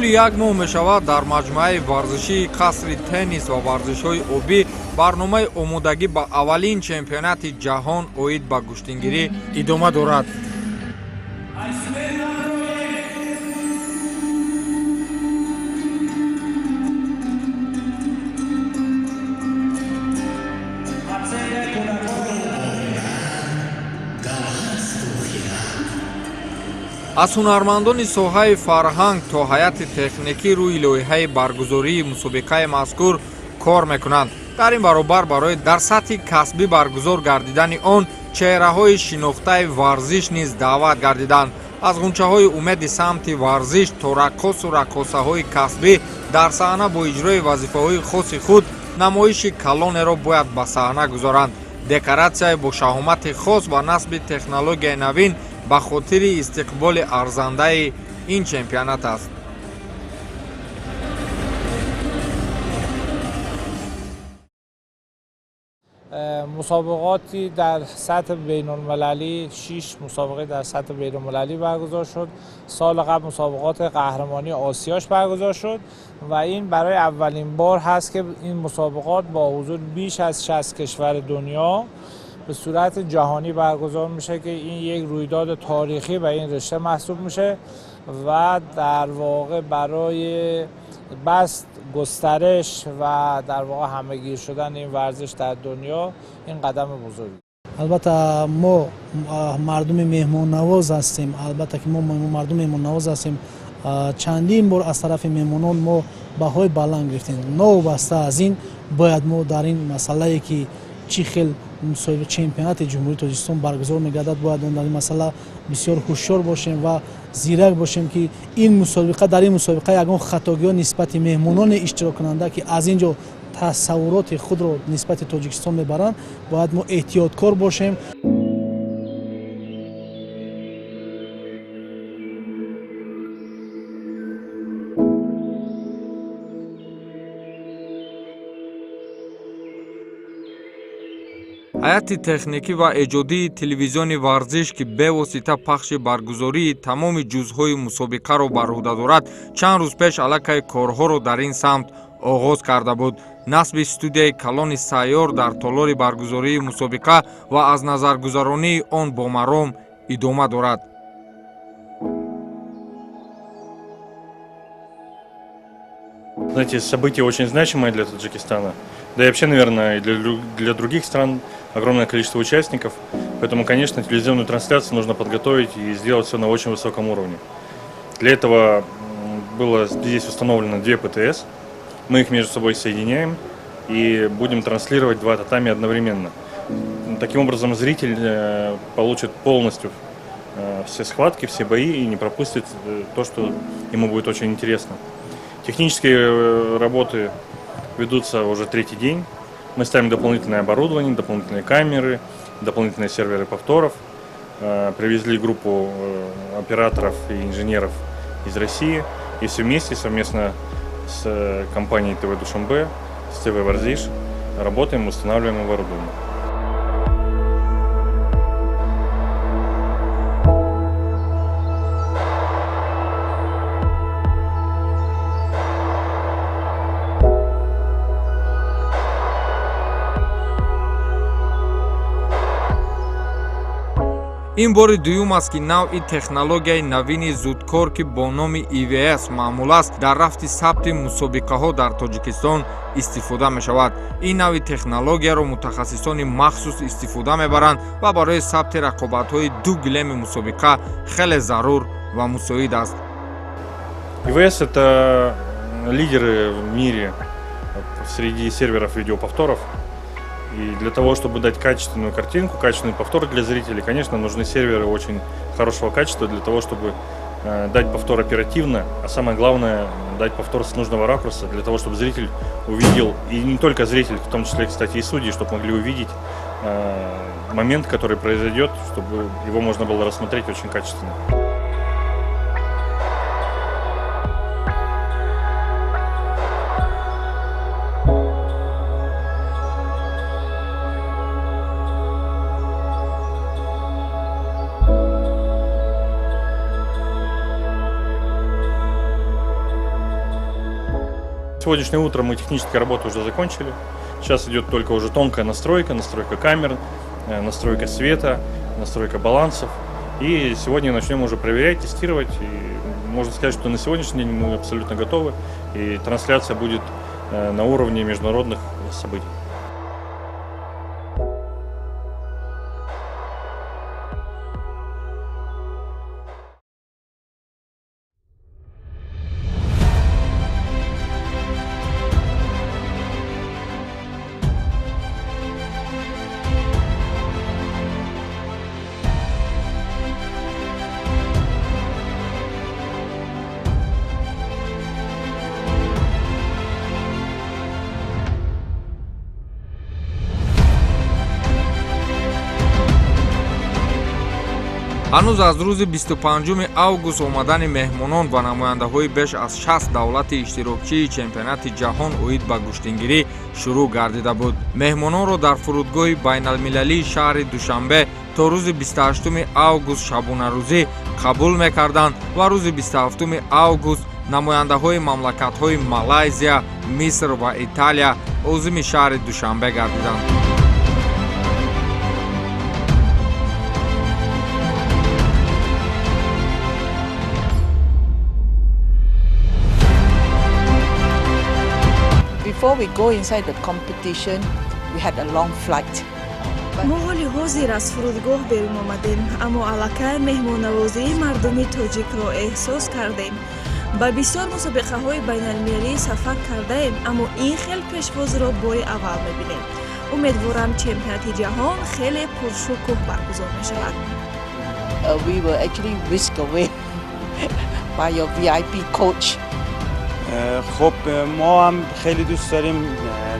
Тӯли як моҳ мешавад дар маҷмӯаи варзишии қасри теннис ва варзишҳои обӣ барномаи омодагӣ ба аввалин чемпионати ҷаҳон оид ба гӯштингирӣ идома дорад. Аз ҳунармандони соҳаи фарҳанг то ҳайати техникӣ рӯи лоиҳаи баргузории мусобиқаи мазкур кор мекунанд. Дар ин баробар барои дар сатҳи касбӣ баргузор гардидани он чеҳраҳои шинохтаи варзиш низ даъват гардиданд. Аз ғунчаҳои умеди самти варзиш то раққосу раққосаҳои касбӣ дар саҳна бо иҷрои вазифаҳои хоси худ намоиши калонеро бояд ба саҳна гузоранд. Декоратсияи бо шаҳомати хос ва насби технологияи навин ба хотири истиқболи арзандаи ин чемпионат аст. Мусобиқоти дар сатҳи байналмилалӣ, 6 мусобиқа дар сатҳи байналмилалӣ баргузор шуд. Соли қабл мусобиқоти қаҳрамонии Осиёш баргузор шуд ва ин барои аввалин бор ҳаст, ки ин мусобиқот бо ҳузури беш аз 60 кишвари дунё به صورت جهانی برگزار میشه که این یک رویداد تاریخی و این رشته محسوب میشه و در واقع برای بست گسترش و در واقع همه‌گیر شدن این ورزش در دنیا این قدم بزرگی. Албатта, мо мардуми меҳмоннавоз ҳастем. Албатта ки мо мардуми меҳмоннавоз ҳастем. Чандин бор аз тарафи меҳмонон мо баҳои баланд гирифтем. Новобаста аз ин, бояд мо дар ин масъалае, ки чӣ хел чемпионати Ҷумҳурии Тоҷикистон баргузор мегардад, бояд он дар ин масъала бисёр ҳушёр бошем ва зирак бошем, ки ин мусобиқа, дар ин мусобиқа ягон хатогиҳо нисбати меҳмонони иштироккунанда, ки аз ин ҷо тасаввуроти худро нисбати Тоҷикистон мебаранд, бояд мо эҳтиёткор бошем. Ҳайати техникӣ ва эҷодии телевизиони варзиш, ки бевосита пахши баргузории тамоми ҷузъҳои мусобиқаро бар ӯҳда дорад, чанд рӯз пеш аллакай корҳоро дар ин самт оғоз карда буд. Насби студияи калони сайёр дар толори баргузории мусобиқа ва аз назаргузаронии он бо маром идома дорад. Знаете, событие очень значимое для Таджикистана, да и вообще, наверное, и для других стран, огромное количество участников. Поэтому, конечно, телевизионную трансляцию нужно подготовить и сделать все на очень высоком уровне. Для этого было здесь установлено две ПТС. Мы их между собой соединяем и будем транслировать два татами одновременно. Таким образом, зритель получит полностью все схватки, все бои и не пропустит то, что ему будет очень интересно. Технические работы ведутся уже третий день. Мы ставим дополнительное оборудование, дополнительные камеры, дополнительные серверы повторов. Привезли группу операторов и инженеров из России. И все вместе, совместно с компанией ТВ Душанбе, с ТВ Варзиш, работаем, устанавливаем оборудование. Ин бори дуюм аст, ки навъи технологияи навини зудкор, ки бо номи ИВС маъмул аст, дар рафти сабти мусобиқаҳо дар Тоҷикистон истифода мешавад. Ин навъи технологияро мутахассисони махсус истифода мебаранд ва барои сабти рақобатҳои ду гилеми мусобиқа хеле зарур ва мусоид аст. ИВС — это лидеры в мире среди серверов видеоповторов. И для того, чтобы дать качественную картинку, качественный повтор для зрителей, конечно, нужны серверы очень хорошего качества для того, чтобы дать повтор оперативно, а самое главное, дать повтор с нужного ракурса, для того, чтобы зритель увидел, и не только зритель, в том числе, кстати, и судьи, чтобы могли увидеть момент, который произойдет, чтобы его можно было рассмотреть очень качественно. Сегодняшнее утро мы технические работы уже закончили. Сейчас идет только уже тонкая настройка, настройка камер, настройка света, настройка балансов. И сегодня начнем уже проверять, тестировать. И можно сказать, что на сегодняшний день мы абсолютно готовы. И трансляция будет на уровне международных событий. Ҳанӯз аз рӯзи 25 август омадани меҳмонон ва намояндаҳои беш аз 60 давлати иштирокчии чемпионати ҷаҳон оид ба гӯштингирӣ шурӯъ гардида буд. Меҳмононро дар фурудгоҳи байналмилалии шаҳри Душанбе то рӯзи 28 август шабонарӯзӣ қабул мекарданд ва рӯзи 27 август намояндаҳои мамлакатҳои Малайзия, Миср ва Италия озими шаҳри Душанбе гардиданд. Before we go inside the competition, we had a long flight. Мо ҳоли ҳозир аз фурудгоҳ берун омадем, аммо аллакай меҳмоннавозии мардуми тоҷикро эҳсос кардем. Ба бисёр мусобиқаҳои байналмилалӣ сафар кардаем, аммо ин хел пешвозро бори аввал мебинем. Умедворам, чемпионати ҷаҳон хеле пуршукӯҳ баргузор мешавад. We were actually whisked away by your VIP coach. خب ما هم خیلی دوست داریم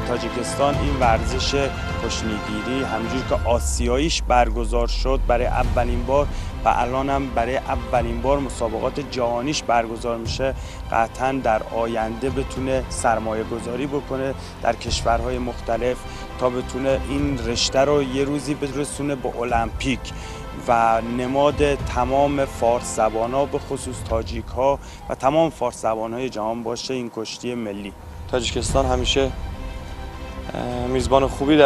تاجیکستان این ورزش کشتیگیری همینجور که آسیاییش برگزار شد برای اولین بار و الان هم برای اولین بار مسابقات جهانیش برگزار میشه، قطعا در آینده بتونه سرمایه گذاری بکنه در کشورهای مختلف تا بتونه این رشته رو یه روزی برسونه به المپیک و نماد تمام فارس زبان‌ها به خصوص تاجیک‌ها و تمام فارس زبان‌های جهان باشه این کشتی ملی. تاجیکستان همیشه میزبان خوبی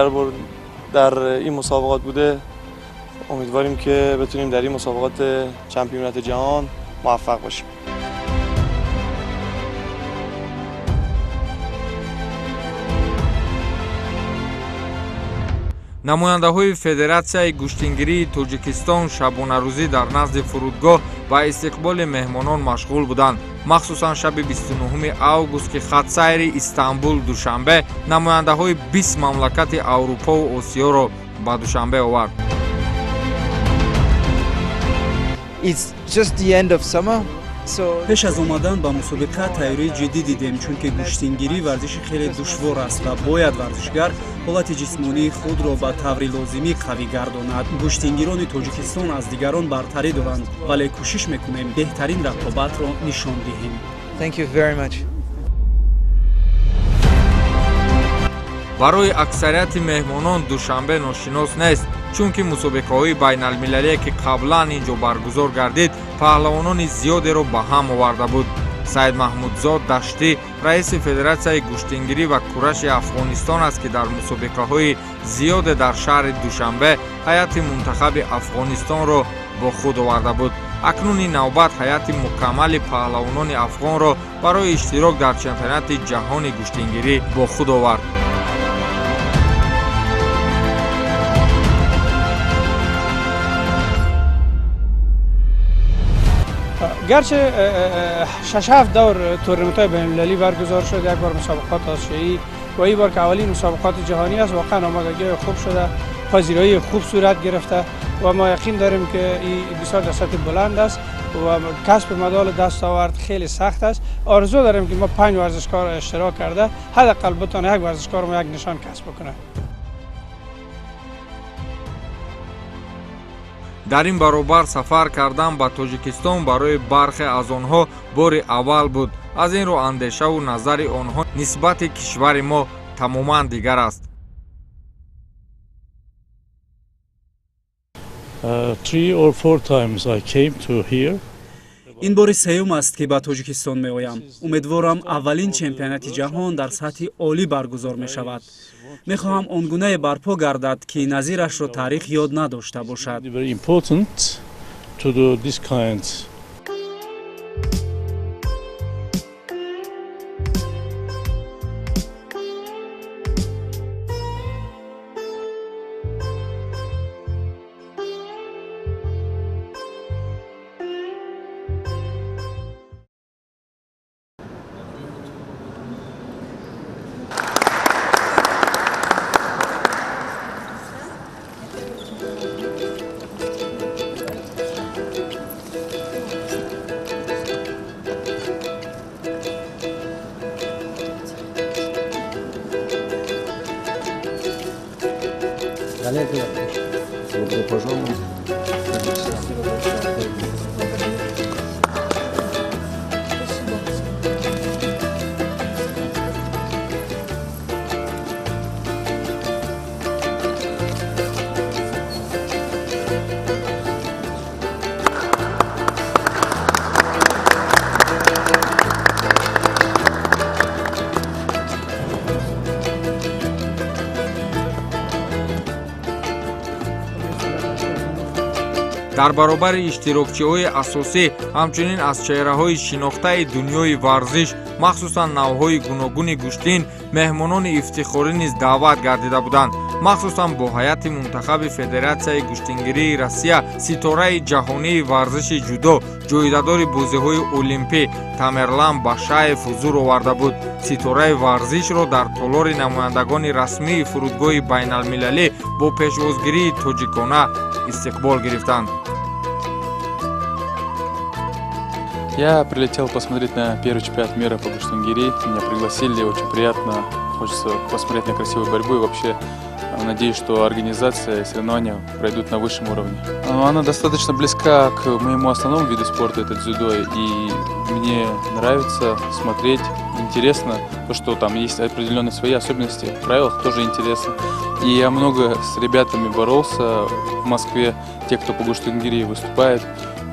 در این مسابقات بوده. امیدواریم که بتونیم در این مسابقات چمپیونات جهان موفق باشیم. Намояндаҳои Федератсияи гӯштингирии Тоҷикистон шабонарӯзӣ дар назди фурудгоҳ ба истиқболи меҳмонон машғул буданд. Махсусан шаби 29 август, ки хатсайри Истанбул Душанбе намояндаҳои 20 мамлакати Аврупову Осиёро ба Душанбе овард. It's just the end of summer. Пеш аз омадан ба мусобиқа тайёрии ҷиддӣ дидем, чунки гӯштингирӣ варзиши хеле душвор аст ва бояд варзишгар ҳолати ҷисмонии худро ба таври лозимӣ қавӣ гардонад. Гӯштингирони Тоҷикистон аз дигарон бартарӣ доранд, вале кӯшиш мекунем беҳтарин рақобатро нишон диҳем. Thank you very much. Барои аксарияти меҳмонон Душанбе ношинос нест, чунки мусобиқаҳои байналмилалие, ки қаблан ин ҷо баргузор гардид, паҳлавонони зиёдеро ба ҳам оварда буд. Саид Маҳмудзод Даштӣ раиси Федератсияи гӯштингирӣ ва кураши Афғонистон аст, ки дар мусобиқаҳои зиёде дар шаҳри Душанбе ҳайати мунтахаби Афғонистонро бо худ оварда буд. Акнун ин навбат ҳайати мукаммали паҳлавонони афғонро барои иштирок дар чемпионати ҷаҳони гӯштингирӣ бо худ овард. گرچه 6-7 دور تورنمنت های بین‌المللی برگزار شد، یک بار مسابقات آسیایی و این بار که اولین مسابقات جهانی است، واقعا آمادگی خوب شده، پذیرایی خوب صورت گرفته و ما یقین داریم که این بسیار در سطح بلند است و کسب مدال دستاورد خیلی سخت است. آرزو داریم که ما 5 ورزشکار اشتراک کرده حداقل بتونه یک ورزشکار ما یک نشان کسب بکنه. Дар ин баробар сафар кардан ба Тоҷикистон барои бархе аз онҳо бори аввал буд. Аз ин рӯ андешаву назари онҳо нисбати кишвари мо тамоман дигар аст. 3 or 4 times I came to here. Ин бори сеюм аст, ки ба Тоҷикистон меоям. Умедворам, аввалин чемпионати ҷаҳон дар сатҳи олӣ баргузор мешавад. Мехоҳам он гунае барпо гардад, ки назирашро таърих ёд надошта бошад. Very important to do this kind. Добро пожаловать. Спасибо большое. Спасибо. Дар баробари иштирокчиҳои асосӣ ҳамчунин аз чеҳраҳои шинохтаи дунёи варзиш, махсусан навъҳои гуногуни гӯштин, меҳмонони ифтихорӣ низ даъват гардида буданд. Махсусан бо ҳайати мунтахаби Федератсияи гӯштингирии Россия ситораи ҷаҳонии варзиши ҷудо, ҷоизадори бозиҳои олимпӣ Тамерлан Башаев ҳузур оварда буд. Ситораи варзишро дар толори намояндагони расмии фурудгоҳи байналмилалӣ бо пешвозгирии тоҷикона истиқбол гирифтанд. Я прилетел посмотреть на первый чемпионат мира по гуштингири. Меня пригласили, очень приятно. Хочется посмотреть на красивую борьбу и вообще надеюсь, что организация и соревнования пройдут на высшем уровне. Она достаточно близка к моему основному виду спорта, это дзюдо, и мне нравится смотреть, интересно, то, что там есть определенные свои особенности в правилах, тоже интересно. И я много с ребятами боролся в Москве, те, кто по гуштингири выступает.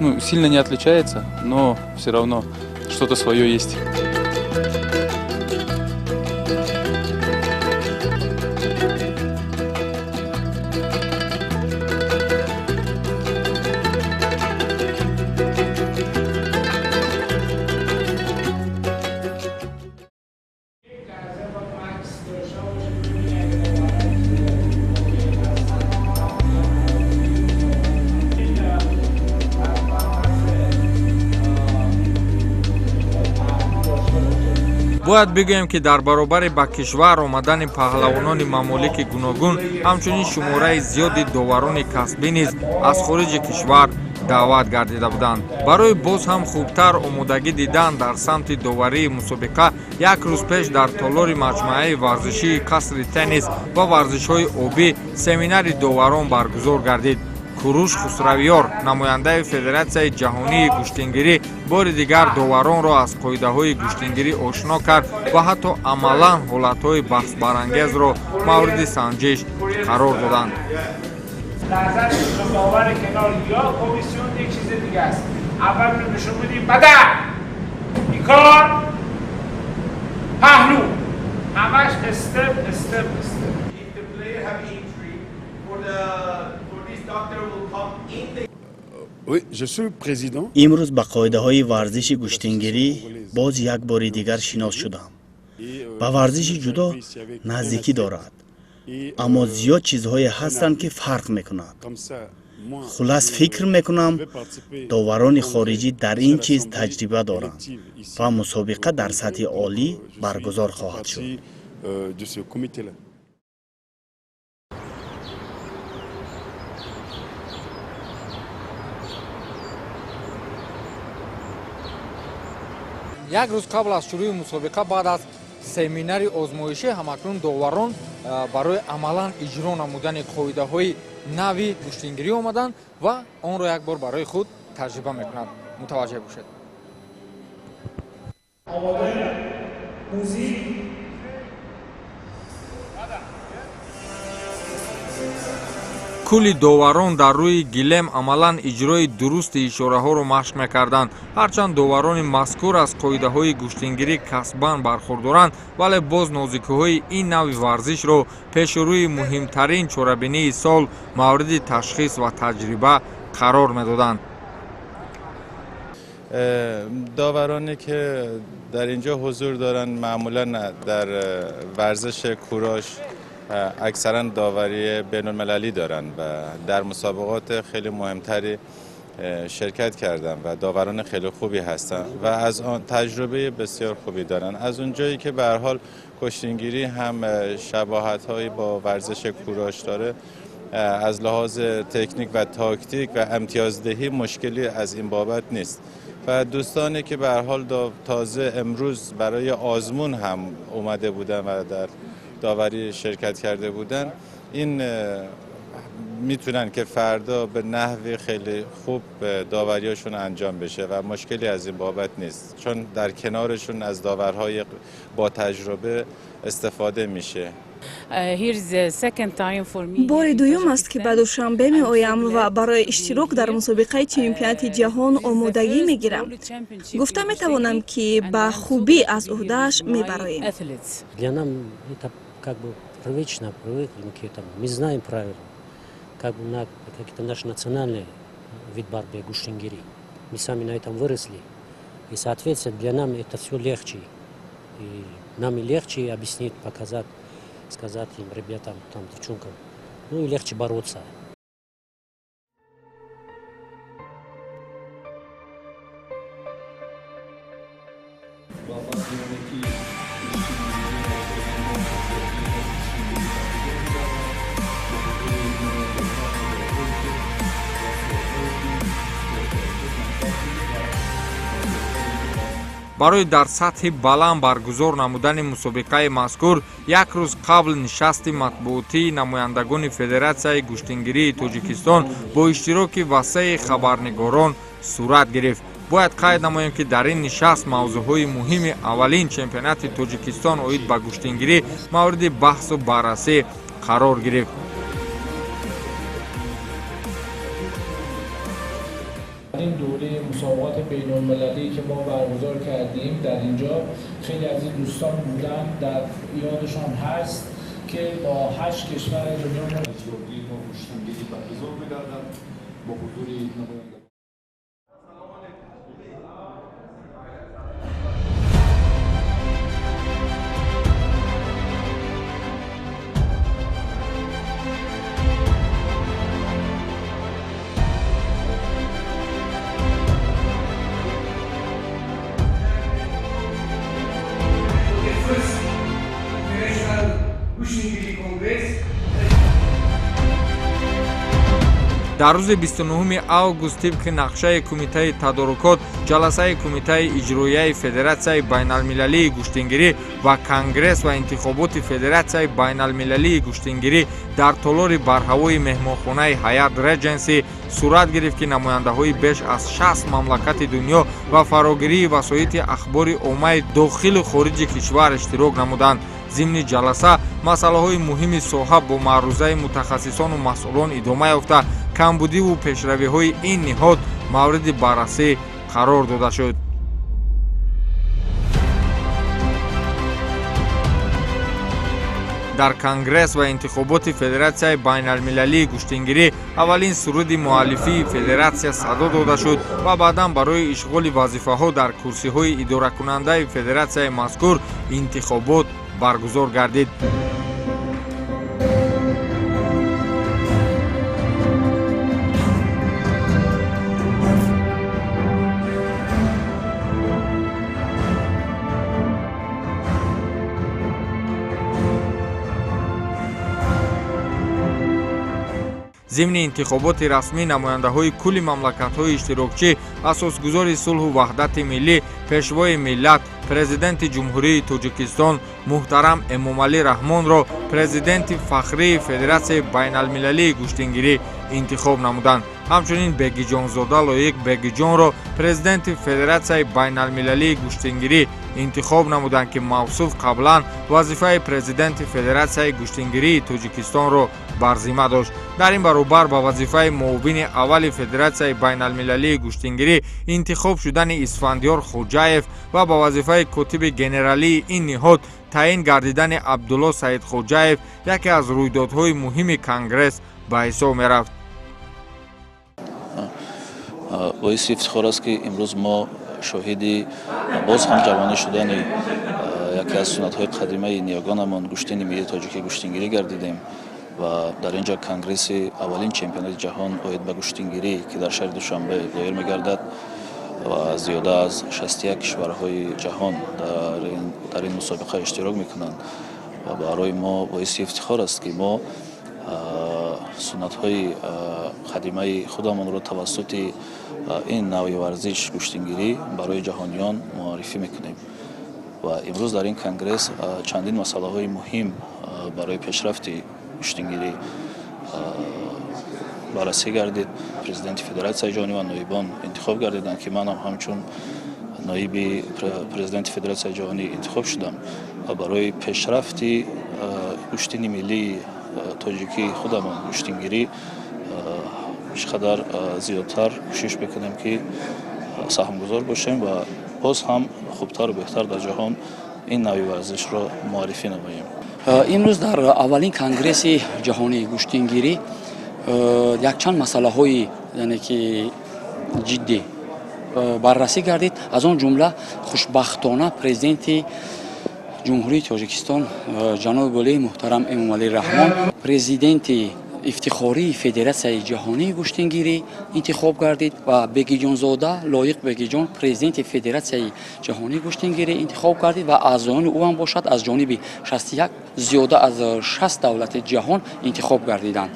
Ну, сильно не отличается, но все равно что-то свое есть. Бояд бигӯем, ки дар баробари ба кишвар омадани паҳлавонони мамолики гуногун, ҳамчунин шумораи зиёди доварони касбӣ низ аз хориҷи кишвар даъват гардида буданд. Барои боз ҳам хубтар омодагӣ дидан дар самти доварии мусобиқа, як рӯз пеш дар толори маҷмӯаи варзишии қасри теннис ва варзишҳои обӣ семинари доварон баргузор гардид. Куруш Хусравиёр, намояндаи Федератсияи ҷаҳонии гӯштингирӣ, бори дигар доваронро аз қоидаҳои гӯштингирӣ ошно кард ва ҳатто амалан ҳолатҳои баҳсбарангезро мавриди санҷиш қарор доданд. نظر داور کنار یا کمیسیون یک چیز دیگه است. اول اینو نشون میدیم، بدن بیکار پهلو، همش step step step. If the player have injury, for this doctor will come in the Имрӯз ба қоидаҳои варзиши гӯштингирӣ боз як бори дигар шинос шудам. Ба варзиши ҷудо наздикӣ дорад, аммо зиёд чизҳое ҳастанд, ки фарқ мекунад. Хулас, фикр мекунам, доварони хориҷӣ дар ин чиз таҷриба доранд ва мусобиқа дар сатҳи олӣ баргузор хоҳад шуд. Як рӯз қабл аз шурӯи мусобиқа, баъд аз семинари озмоишӣ, ҳамакнун доварон барои амалан иҷро намудани қоидаҳои нави гӯштингирӣ омаданд ва онро як бор барои худ таҷриба мекунанд. Мутаваҷҷеҳ бошед. آماده، موزیک. Кулли доварон дар рӯи гилем амалан иҷрои дурусти ишораҳоро машқ мекарданд. Ҳарчанд доварони мазкур аз қоидаҳои гӯштингирӣ касбан бархурдоранд, вале боз нозикиҳои ин навъи варзишро пеши рӯи муҳимтарин чорабинии сол мавриди ташхис ва таҷриба қарор медоданд. داورانی که در اینجا حضور دارند معمولا در ورزش کوراش اکثرا داوری بین المللی دارند و در مسابقات خیلی مهمتری شرکت کردن و داوران خیلی خوبی هستند و از آن تجربه بسیار خوبی دارند. از اونجایی که به هر حال کشتینگیری هم شباهت‌هایی با ورزش کوراش داره، از لحاظ تکنیک و تاکتیک و امتیازدهی مشکلی از این بابت نیست و دوستانی که به هر حال تازه امروز برای آزمون هم اومده بودن و در داوری شرکت کرده بودن، این میتونن که فردا به نحوی خیلی خوب داوریاشون انجام بشه و مشکلی از این بابت نیست، چون در کنارشون از داورهای با تجربه استفاده میشه. Бори дуюм аст, ки ба Душанбе меоям ва барои иштирок дар мусобиқаи чемпионати ҷаҳон омодагӣ мегирам. Гуфта метавонам, ки ба хубӣ аз ӯҳдааш мебароем. Для нам это как бы привычно, привыкли к этому. Мы знаем правила, как бы на какие-то наши национальные вид борьбы, гуштингири. Мы сами на этом выросли. И, соответственно, для нам это все легче. И нам и легче объяснить, показать, сказать им, ребятам, там, девчонкам. Ну и легче бороться. Барои дар сатҳи баланд баргузор намудани мусобиқаи мазкур як рӯз қабл нишасти матбуотии намояндагони Федератсияи гӯштингирии Тоҷикистон бо иштироки васеи хабарнигорон сурат гирифт. Бояд қайд намоем, ки дар ин нишаст мавзӯъҳои муҳими аввалин чемпионати Тоҷикистон оид ба гӯштингирӣ мавриди баҳсу баррасӣ қарор гирифт. این دوره مسابقات بین المللی که ما برگزار کردیم در اینجا خیلی از این دوستان بودن، در یادشان هست که با 8 کشور دنیا ما گوشتینگیری برگزار می‌گردد با حضور نمایندگان. Дар рӯзи 29 август тибқи нақшаи кумитаи тадорукот ҷаласаи кумитаи иҷроияи Федератсияи байналмилалии гӯштингирӣ ва конгресс ва интихоботи Федератсияи байналмилалии гӯштингирӣ дар толори барҳавои меҳмонхонаи Ҳаят Реҷенси сурат гирифт, ки намояндаҳои беш аз 60 мамлакати дунё ва фарогирии васоити ахбори оммаи дохилу хориҷи кишвар иштирок намуданд. Зимни ҷаласа масъалаҳои муҳими соҳа бо маърузаи мутахассисону масъулон идома ёфта, камбудиву пешравиҳои ин ниҳод мавриди баррасӣ қарор дода шуд. Дар конгресс ва интихоботи Федератсияи байналмилалии гӯштингирӣ аввалин суруди муаллифии федератсия садо дода шуд ва баъдан барои ишғоли вазифаҳо дар курсиҳои идоракунандаи федератсияи мазкур интихобот баргузор гардид. Зимни интихоботи расмӣ намояндаҳои кулли мамлакатҳои иштирокчӣ, асосгузори сулҳу ваҳдати миллӣ, пешвои миллат, президенти Ҷумҳурии Тоҷикистон муҳтарам Эмомалӣ Раҳмонро президенти фахрии Федератсияи байналмилалии гӯштингирӣ интихоб намуданд. Ҳамчунин Бегиҷонзода Лоиқ Бегиҷонро президенти Федератсияи байналмилалии гӯштингирӣ интихоб намуданд, ки мавсуф қаблан вазифаи президенти Федератсияи гӯштингирии Тоҷикистонро бар зимма дошт. Дар ин баробар ба вазифаи муовини аввали Федератсияи байналмилалии гӯштингирӣ интихоб шудани Исфандиёр Хоҷаев ва ба вазифаи котиби генералии ин ниҳод таъин гардидани Абдулло Саидхоҷаев яке аз рӯйдодҳои муҳими конгресс ба ҳисоб мерафт. Боиси ифтихор аст, ки имрӯз мо шоҳиди боз ҳам ҷавонӣ шудани яке аз суннатҳои қадимаи ниёгонамон, гӯштини миллии тоҷикӣ, гӯштингирӣ гардидем ва дар ин ҷо конгресси аввалин чемпионати ҷаҳон оид ба гӯштингирӣ, ки дар шаҳри Душанбе доир мегардад ва зиёда аз 61 кишварҳои ҷаҳон дар ин мусобиқа иштирок мекунанд. Ва барои мо боиси ифтихор аст, ки мо суннатҳои қадимаи худамонро тавассути ин навъи варзиш, гӯштингирӣ, барои ҷаҳониён муаррифӣ мекунем. Ва имрӯз дар ин конгресс чандин масъалаҳои муҳим барои пешрафти гӯштингирӣ баррасӣ гардид. Президенти Федератсияи ҷаҳонӣ ва ноибон интихоб гардиданд, ки манам ҳамчун ноиби президенти Федератсияи ҷаҳонӣ интихоб шудам ва барои пешрафти гӯштини миллии тоҷикии худамон, гӯштингирӣ, чӣ қадар зиёдтар кӯшиш мекунем, ки саҳмгузор бошем ва боз ҳам хубтару беҳтар дар ҷаҳон ин навъи варзишро муаррифӣ намоем. Имрӯз дар аввалин конгресси ҷаҳонии гӯштингирӣ якчанд масъалаҳои, яъне ки ҷиддӣ, баррасӣ гардид. Аз он ҷумла, хушбахтона, президенти Ҷумҳурии Тоҷикистон ҷаноби олии муҳтарам Эмомалӣ Раҳмон президенти ифтихории Федератсияи ҷаҳонии гӯштингирӣ интихоб гардид ва Бегиҷонзода Лоиқ Бегиҷон президенти Федератсияи ҷаҳонии гӯштингирӣ интихоб гардид ва аъзоёни ӯ ҳам бошад, аз ҷониби 61, зиёда аз 60 давлати ҷаҳон интихоб гардиданд.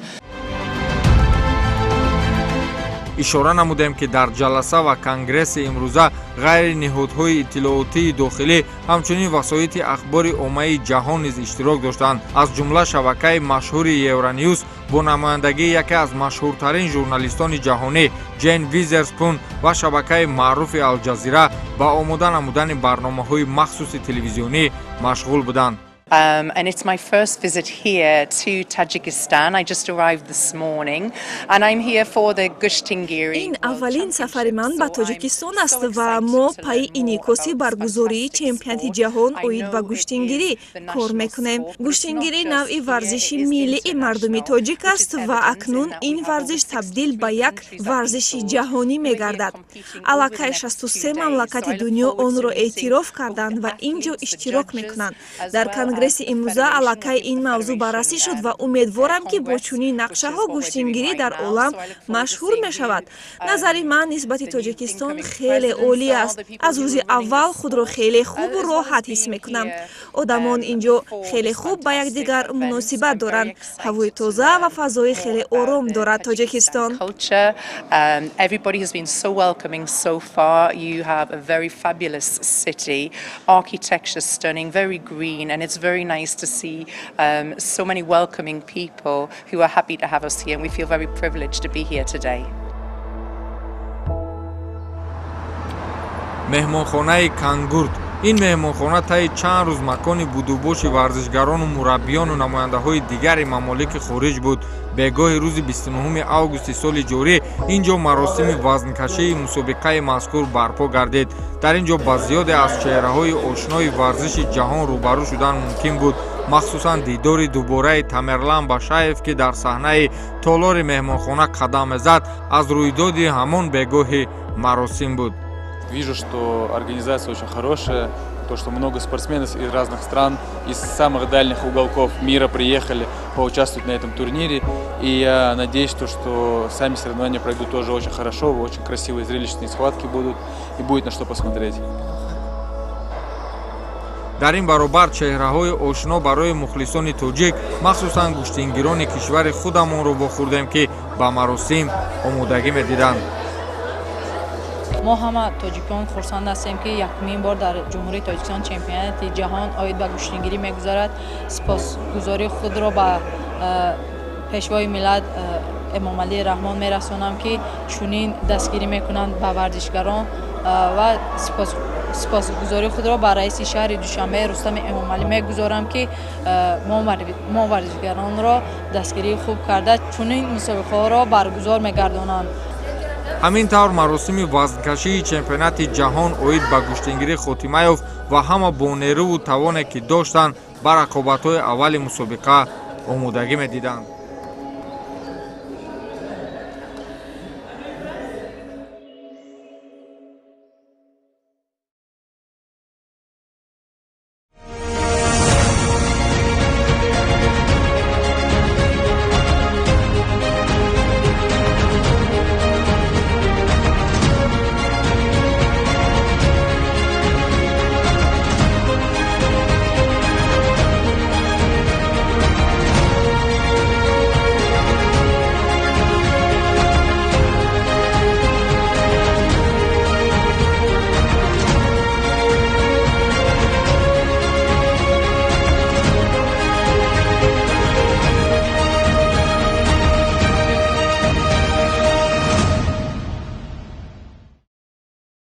Ишора намудем, ки дар ҷаласа ва конгресси имрӯза ғайри ниҳодҳои иттилоотии дохилӣ ҳамчунин васоити ахбори оммаи ҷаҳон низ иштирок доштанд. Аз ҷумла шабакаи машҳури Евронюс бо намояндагии яке аз машҳуртарин журналистони ҷаҳонӣ Ҷен Визерспун ва шабакаи маъруфи Алҷазира ба омода намудани барномаҳои махсуси телевизионӣ машғул буданд. And it's my first visit here to Tajikistan. I just arrived this morning and I'm here for the Gushtingiri. Ин аввалин сафари ман ба Тоҷикистон аст ва мо пайи инъикоси баргузории чемпионати ҷаҳон оид ба гӯштингирӣ кор мекунем. Гӯштингирӣ навъи варзиши миллии мардуми тоҷик аст ва акнун ин варзиш табдил ба як варзиши ҷаҳонӣ мегардад. Аллакай 63 мамлакати дунё онро эътироф карданд ва ин ҷо иштирок мекунанд. Дар конгресси имрӯза аллакай ин мавзӯъ баррасӣ шуд ва умедворам, ки бо чунин нақшаҳо гӯштингирӣ дар олам машҳур мешавад. Назари ман нисбати Тоҷикистон хеле олӣ аст. Аз рӯзи аввал худро хеле хубу роҳат ҳис мекунам. Одамон ин ҷо хеле хуб ба якдигар муносибат доранд. Ҳавои тоза ва фазои хеле ором дорад Тоҷикистон. Everybody has been so welcoming so far. You have a very fabulous city, architecture stunning, very green, and it's very nice to see so many welcoming people who are happy to have us here, and we feel very privileged to be here today. Меҳмонхонаи Кангурд. Ин меҳмонхона таи чанд рӯз макони будубоши варзишгарону мураббиёну намояндаҳои дигари мамолики хориҷ буд. Бегоҳи рӯзи 29 августи соли ҷорӣ ин ҷо маросими вазнкашии мусобиқаи мазкур барпо гардид. Дар ин ҷо ба зиёде аз чеҳраҳои ошнои варзиши ҷаҳон рӯбарӯ шудан мумкин буд, махсусан дидори дубораи Тамерлан Башаев, ки дар саҳнаи толори меҳмонхона қадам мезад, аз рӯйдоди ҳамон бегоҳи маросим буд. Вижу, что организация очень хорошая, то, что много спортсменов из разных стран, из самых дальних уголков мира приехали поучаствовать на этом турнире. И я надеюсь, то, что сами соревнования пройдут тоже очень хорошо, очень красивые зрелищные схватки будут и будет на что посмотреть. Дар ин баробар чеҳраҳои ошно барои мухлисони тоҷик, махсусан гӯштингирони кишвари худамонро вохӯрдем, ки ба маросим омодагӣ медиданд. Мо ҳама тоҷикон хурсанд ҳастем, ки якумин бор дар Ҷумҳурии Тоҷикистон чемпионати ҷаҳон оид ба гӯштингирӣ мегузарад. Сипосгузории худро ба Пешвои миллат Эмомалӣ Раҳмон мерасонам, ки чунин дастгирӣ мекунанд ба варзишгарон, ва сипосгузории худро ба раиси шаҳри Душанбе Рустами Эмомалӣ мегузорам, ки мо варзишгаронро дастгирии хуб карда, чунин мусобиқаҳоро баргузор мегардонанд. Ҳамин тавр, маросими вазнкашии чемпионати ҷаҳон оид ба гӯштингирӣ хотима ёфт ва ҳама бо нерӯву тавоне, ки доштанд, ба рақобатҳои аввали мусобиқа омодагӣ медиданд.